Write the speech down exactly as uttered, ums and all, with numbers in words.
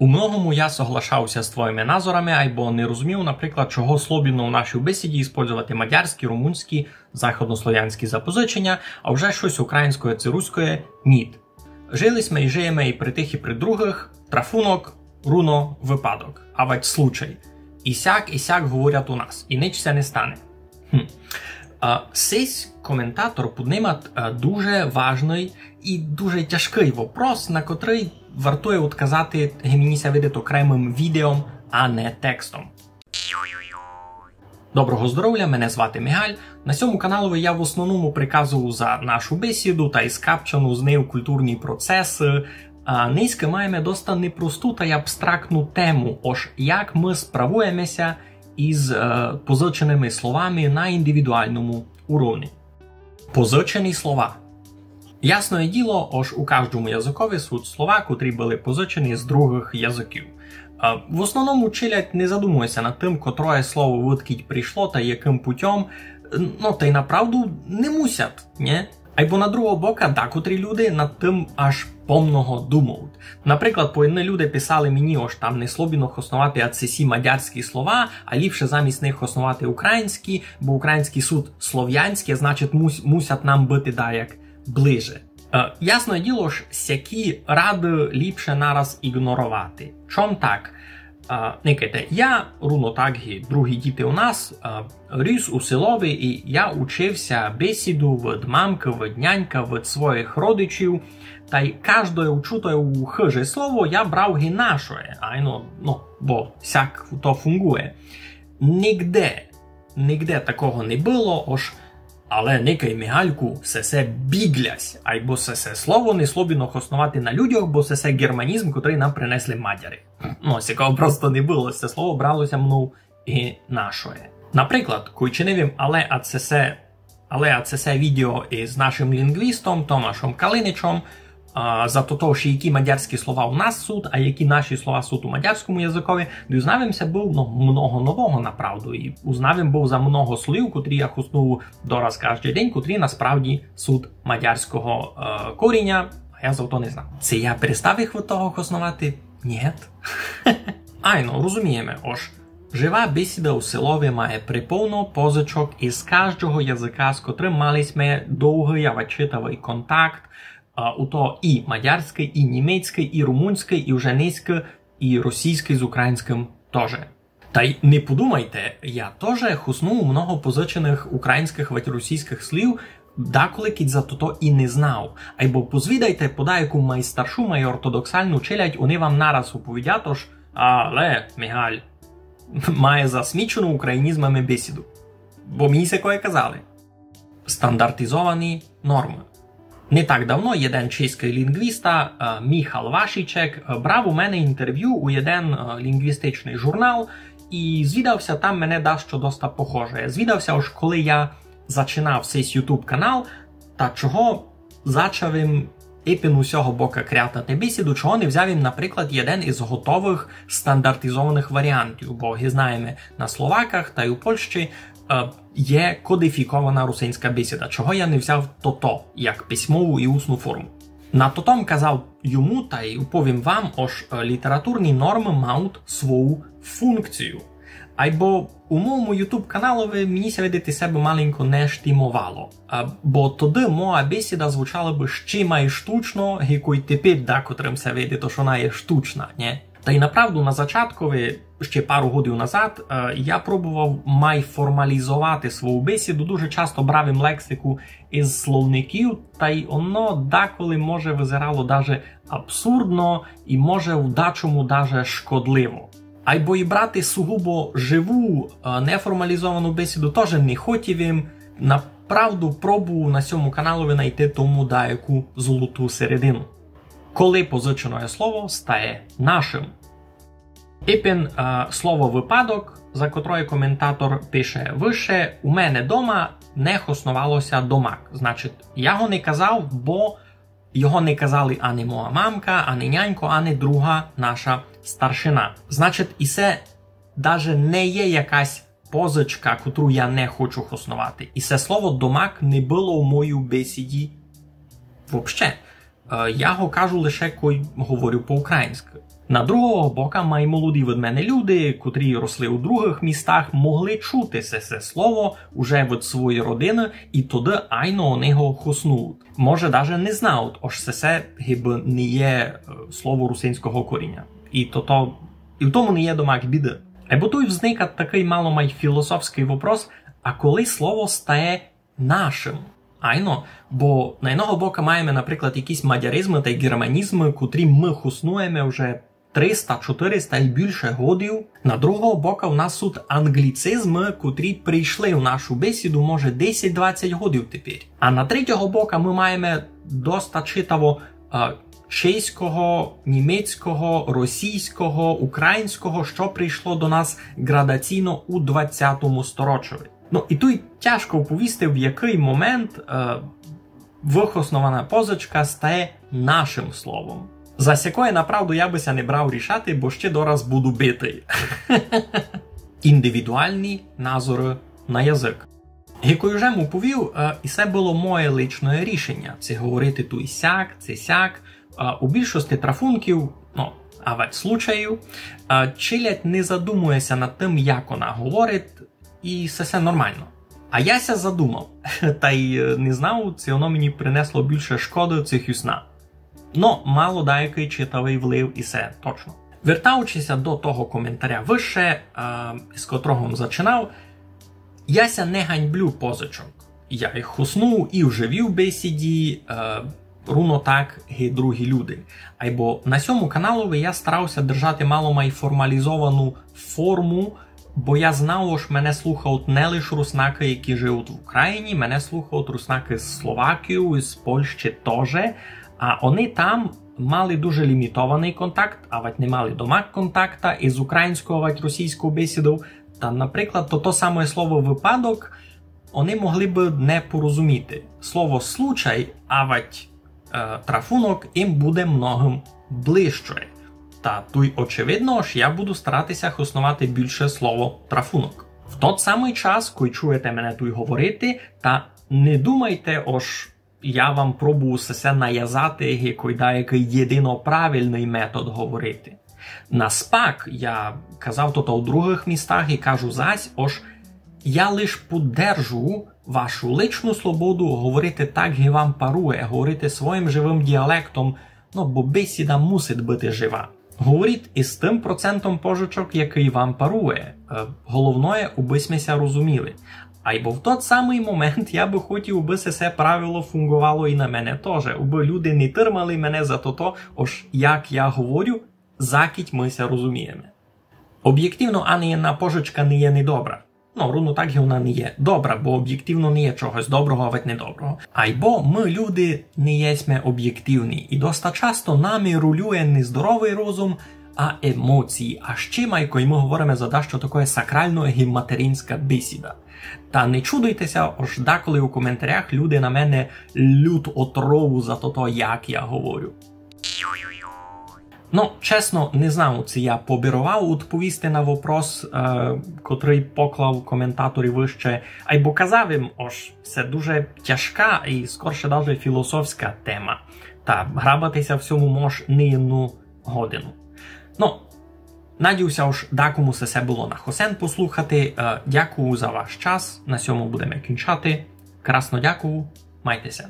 У многому я соглашався з твоїми назорами, айбо не розумів, наприклад, чого слобідно у нашій бесіді использовати мадярські, румунські, заходнословянські запозиченя, а вже штось українськоє ци руськоє — ніт. Жили сьме і жиєме і при тых, і при другых, трафунок, руно, выпадок, авадь случай. І сяк, і сяк говорять у нас, і нич ся не стане. Хм. А, сись коментатор поднимат, а, дуже важный і дуже тяжкый вопрос, на котрый вартує одказати, ги мені ся видить, окремым відео, а не текстом. Доброго здоровля, мене звати Мігаль. На сьому каналови я в основному приказую за нашу бесіду тай скапчану з нею културні процесы. А нынька маєме доста непросту тай абстрактну тему, ож як мы справуєме ся из, е, позичеными словами на індивідуалному уровні. Позичені слова. Ясноє діло, ож у каждому языкови суть слова, котрі были позичені з другых языків. Е, в основному челядь не задумує ся над тым, котроє слово выдкіть пришло тай якым путём, ну, тай направду не мусять, нє? Айбо на другого бока дакотрі люди над тым аж помного думають. Наприклад, поєдні люди писали мені, ож там не слобідно хосновати ацесі мадярські слова, а ліпше замість них хосновати українські, бо українські суть слов'янські, а значить мус-, мусять нам быти даяк ближе. Е, ясноє діло, ож сякі рады ліпше нараз іґноровати. Чом так? А, никайте, я, руно так ги другі діти у нас, а, ріс у селови, і я учив ся бесіду від мамкы, від нянька, від своїх родичів. Тай каждоє учуте у хыжи слово я брав ги нашоє, айно, ну, бо сяк то фунґує. Нигде, нигде такого не было, ож: але никай, Мігальку, сесе біґлязь, айбо сесе слово не слобідно хосновати на людьох, бо сесе ґерманізм, котрый нам принесли мадяри. Ну, сякого просто не было, се слово брало ся мнов ги нашоє. Наприклад, кой чинив им але ацесе, але ацесе відео из нашым лінґвістом Томашом Калиничом, а, за то, то, што які мадярські слова у нас суть, а які наші слова суть у мадярському языкови, дізнав им ся быв, ну, много нового направду. І узнав им быв за много слів, котрі я хосную дораз каждый день, котрі насправді суть мадярського, е, коріня, а я за то не знав. Ци я перестав їх від того хосновати? Нєт. Айно, розумієме, ож жива бесіда у селови має приповно позичок из каждого языка, з котрым мали сьме довгый, авадь читавый контакт, а, у то і мадярськый, і німецькый, і румунськый, і вже нынька і російськый з українськым тоже. Тай не подумайте, я тоже хосную много позиченых українськых авадь російськых слів, даколи кідь за тото і не знав. Айбо позвідайте подаяку майстаршу, май ортодоксалну челядь, они вам нараз оповідять, ож: але, Мігаль має засмічену українізмами бесіду. Бо мені сякоє казали. Стандартизовані нормы. Не так давно єден чеськый лінґвіста, е, Міхал Вашічек, е, брав у мене інтервю у єден, е, лінґвістичный журнал і звідав ся там мене дашто доста похоже. Звідав ся, ож коли я зачинав сей YouTube канал, та чого зачав им ипен у сього бока крятати бесіду, чого не взяв им, наприклад, єден из готовых стандартизованых варіантів, бо ги знаєме, на Словаках тай у Польщі, е, є кодифікована русинська бесіда. Чого я не взяв тото як письмову і усну форму? На тото м казав йому, тай уповім вам, ож, е, літературні нормы мають свою функцію. Айбо у мойому YouTube каналови мені ся видить, себе маленько не штимовало. А, бо тогды моя бесіда звучала бы ще май штучно, ги кой тепер дакотрым ся видить, ож она є штучна, нє? Тай направду на зачаткови, ще пару годів назад, е, я пробовав май формалізовати свою бесіду. Дуже часто брав им лексику из словників, тай оно даколи, може, визирало даже абсурдно і, може, в дачому даже шкодливо. Айбо і брати сугубо живу, е, неформалізовану бесіду тоже не хотів им. Направду пробую на сьому каналови найти тому даяку золоту середину. Коли позиченоє слово стає нашым. Ипен, е, слово выпадок, за котроє коментатор пише выше: у мене дома не хосновало ся домак. Значить, я го не казав, бо його не казали ани моя мамка, ани нянько, ани друга наша старшина. Значить, і се даже не є якась позичка, котру я не хочу хосновати. І се слово домак не было у моїй бесіді вообще. Е, я го кажу лише, кой говорю по-українськы. На другого бока, май молоді від мене люди, котрі росли у другых містах, могли чути се, се слово уже від своєї родины, і тогды айно они го хоснують. Може, даже не знають, ож се, се гибы не є е, слово русинського коріня. І то, то, і в тому не є домак біды. Айбо туй взникать такый мало май філософськый вопрос, а коли слово стає нашым? Айно, бо на одного бока маєме, наприклад, якісь мадяризмы тай германізмы, котрі мы хоснуєме вже триста, чотириста і більше годів. На другого бока у нас суть англіцизмы, котрі прийшли в нашу бесіду, може, десять-двадцять годів тепер. А на третього бока мы маєме доста читаво е, чеського, німецького, російського, українського, што прийшло до нас градаційно у двадцятому сторочови. Ну, і туй тяжко оповісти, в якый момент е, выхоснована позичка стає нашым словом. За сякоє, направду, я бы ся не брав рішати, бо ще дораз буду битый. Індивідуалні назоры на язык. Як я вже му повів, е, і се было моє личноє рішеня. Ци говорити туй сяк, ци сяк. Е, у більшости трафунків, ну, авадь случаїв, е, челядь не задумує ся над тым, як она говорить, і се, се нормално. А я ся задумав, тай е, не знав, ци оно мені принесло більше шкоды, ци хюсна. Но, мало даякый читавый влив, і се точно. Вертаючи ся до того коментаря выше, е, з котрого м зачинав, я ся не ганьблю позичок. Я їх хосную і в живій бесіді, е, руно так ги другі люди. Айбо на сьому каналови я старав ся держати мало май формалізовану форму, бо я знав, ож мене слухають не лиш руснакы, які живуть в Україні, мене слухають руснакы з Словакії, з Польщі тоже. А они там мали дуже лімітованый контакт, авадь не мали домак контакта із українською, авадь російською бесідою. Та, наприклад, то, то саме слово выпадок они могли бы не порозуміти. Слово случай, авадь е, трафунок їм буде многым ближче. Та туй очевидно, ож я буду старати ся хосновати більше слово трафунок. В тот самый час, кой чуєте мене туй говорити, та не думайте, ож я вам пробую сесе навязати, ги кой даякый єдино правильный метод говорити. Наспак, я казав то у другых містах і кажу зась, ож я лиш поддержую вашу личну свободу говорити так, ги вам парує, говорити своїм живым діалектом, ну, бо бесіда мусить быти жива. Говоріть із тым процентом позичок, якый вам парує. Е, головноє, убы сьме ся розуміли. Айбо в тот самый момент я бы хотів, убы се, се правило фунґовало і на мене тоже, убы люди не тырмали мене за тото, ож як я говорю, закіть мы ся розумієме. Обєктивно, ани єдна позичка не є недобра. Ну, руно так ги она не є добра, бо обєктивно не є чогось доброго, авадь недоброго. Айбо мы, люди, не єсме обєктивні, і доста часто нами рулює не здоровый розум, а емоції. А ще май, кой мы говориме за дашто такоє сакралноє, ги материнська бесіда. Та не чудуйте ся, ож даколи у коментарях люди на мене лють отрову за тото, як я говорю. Ну, чесно, не знав, ци я побіровав удповісти на вопрос, е, котрый поклав коментатор выше, айбо казав им, ож се дуже тяжка і скорше даже філософська тема. Та грабати ся в сьому мож не єдну годину. Ну, надію ся, ож дакому се, се было на хосен послухати. Е, дякую за ваш час, на сьому будеме кінчати. Красно дякую, майте ся.